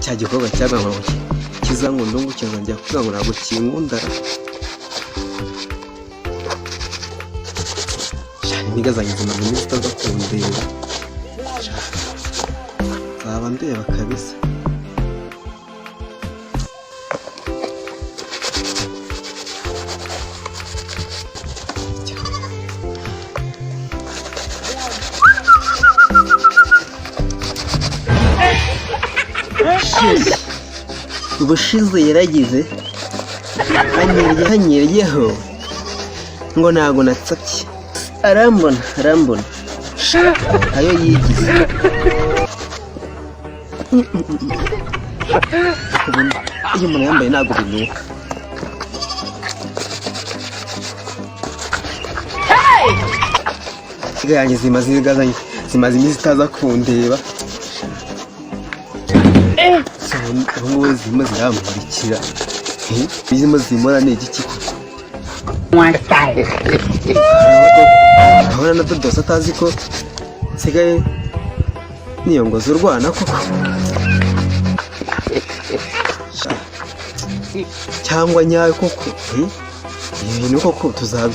Cya gikorwa cyangwa ngo kizankunda ngo kizongera kuvuga ngo ntabwo kinkundara. Intiga zanjye zimaze iminsi itaza kundeba. Nzaba ndeba kabisa. Ubushize yaragize anyeryeho ngo ntago natsabye, arambona arambona ayo yigize. Iyo umuntu yambaye ntabwo binuka. Yanjye zimaze zimaze iminsi itaza kundeba. Ubu ngubu zirimo ziramurikira, zirimo zimora ni igiki koko? Ahora na Dodos atazi ko nsigaye niyongoza urwana koko, cyangwa nyayo koko. Ibintu koko tuzabi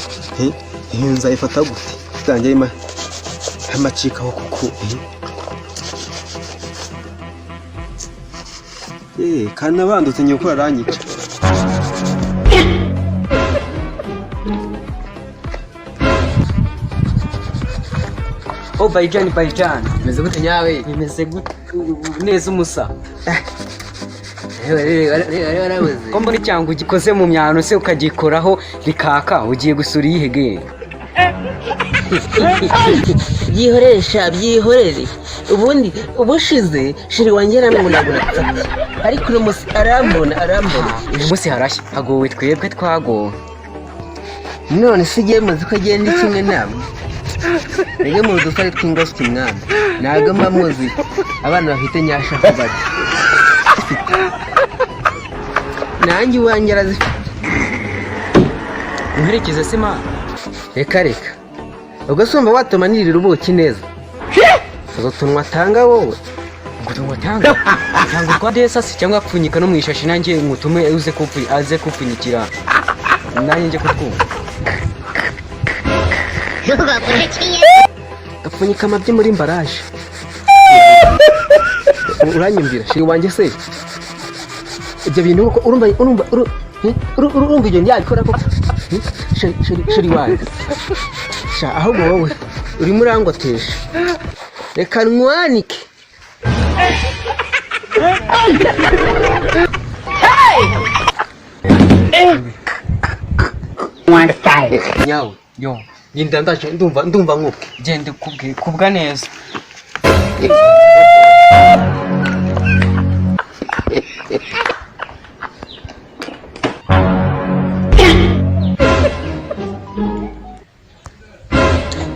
ibintu nzayifata gute zanjye amacikaho koko? Kandi nabandutse nyoko aranyica. Oh, Bayijani, Bayijani. Bimeze gute nyawe? Bimeze gute neza umusa? Warabuze. Ko mbona icyango gikoze mu myano se ukagikoraho rikaka, ugiye gusura iyihe ge? Byihorere sha, byihorere. Ubundi ubushize shiri wanjye arambona ntabwo natsabye, ariko uno munsi arambona arambona. Uyu munsi harashya, hagowe twebwe twagowe. None se ugiye muzi ko agenda kimwe namwe mwebwe mu dusare tw'ingoswi mwana? Ntabwo mba muzi abana bafite nyasha aho bari. Nanjye iwanjye arazifite. Muherekeze se ma? Reka reka, ubwo se wumva watuma nirira ubuki neza? Uzo tunwa atanga wowe. Ngo tunywa tanga cyangwa utwa desasi cyangwa apfunyika no mu ishashi, nanjye ngutume uze kupfu aze kupfunyikira nanjye njye kutwumva. Gapfunyika amabyi muri mbaraje, uranyumvira shiri wanjye se? Ibyo bintu koko urumva urumva urumva ibyo yabikora koko? Shiri wanjye sha, ahubwo wowe urimo urangotesha, reka nwanike. Nyawe. Yo. Ngenda ndaje, ndumva nkubwe. Genda kubwe kubwa neza.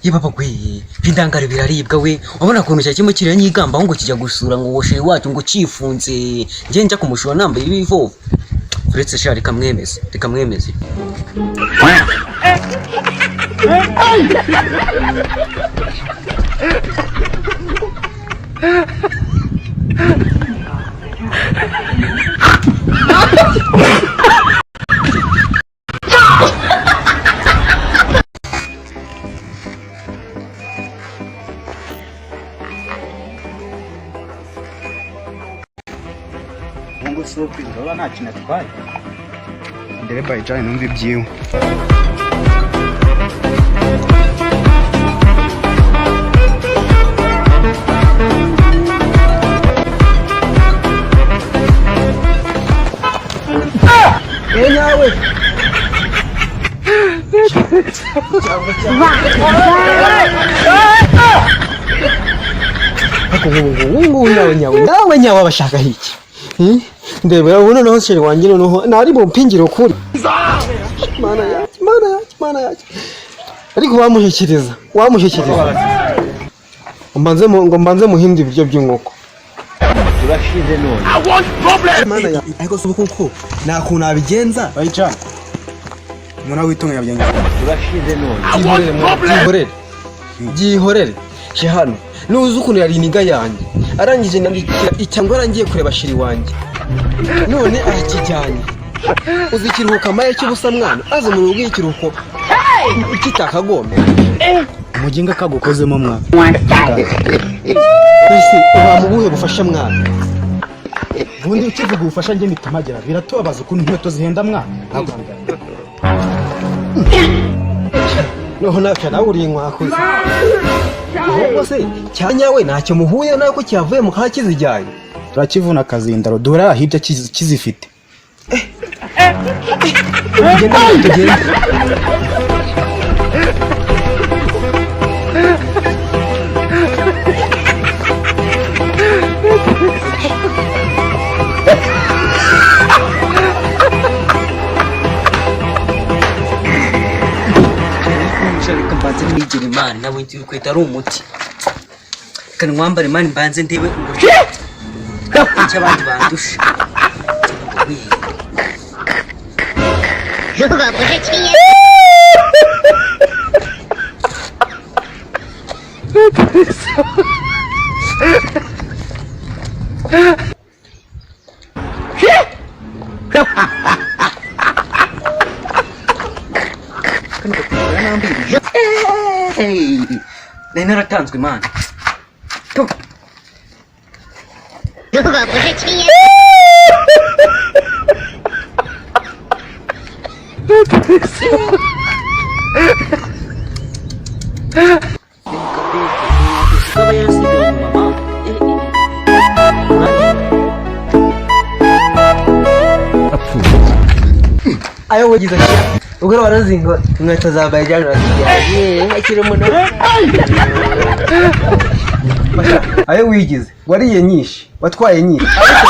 Yebaba gwe, indangare biraribwa we. Wabona ukuntu cya kimwe kiriya nyigambaho ngo kijya gusura ngo wosheri wacu ngo cifunze, nge njya kumushura nambaye ibivovo. Uretse sha, reka mwemeze, reka mwemeze. Ngo si ukwiga nta kintu atwaye. Ndebe Bayijani numva ibyiwe. Nyawe. Ubu ngubu nyawe nyawe nawe nyawe abashaka iki? Ndebera ubu noneho sheri wanjye noneho nari bumpingire ukuri. Mana yanjye, Mana yanjye, Mana yanjye! Ariko wamushyikiriza wamushyikiriza ngo mbanze muhinde ibiryo by'inkoko. Urashize none. Mana yanjye, ariko si ubu koko nta kuntu nabigenza. Bayijani, umuntu witunga yabigenza. Urashize none. Byihorere mwana, byihorere byihorere. Je hano Nuzi ukuntu yari iniga yanjye, arangije nandikira icyangwa arangiye kureba shiri wanjye, none arakijyanye. Uzi ikiruhuko amaye cy'ubusa mwana, aza mu rugo y'ikiruhuko kitakagombye. Umuginga kagukozemo mwana. Ese uba mu buhe bufasha mwana? Ubundi ukivuga ubufasha njye mitamagera biratubabaza ukuntu inkweto zihenda mwana. Noneho nawe nawe uri inkwakuzi. Ahubwo se cyanyawe ntacyo muhuye nawe ko cyavuye mu kaha kizijyanye? Turakivuna akazindaro dore hirya kizifite. Tugende tugende. Reka mbanze nigire imana, nabonye urukweto ari umuti. Reka nwambare imana, mbanze ndebe uburyo icyo abandi bandusha. 如果不是亲眼。 Nari naratanzwe imana. 如果不是亲眼。 Ukaba yarasigaye inyuma mama. Ayo wagize atya ubwo barazinga inkweto za bayijani urazijyanye akiri umuntu. Ayo wigize wariye nyinshi, watwaye nyinshi, ariko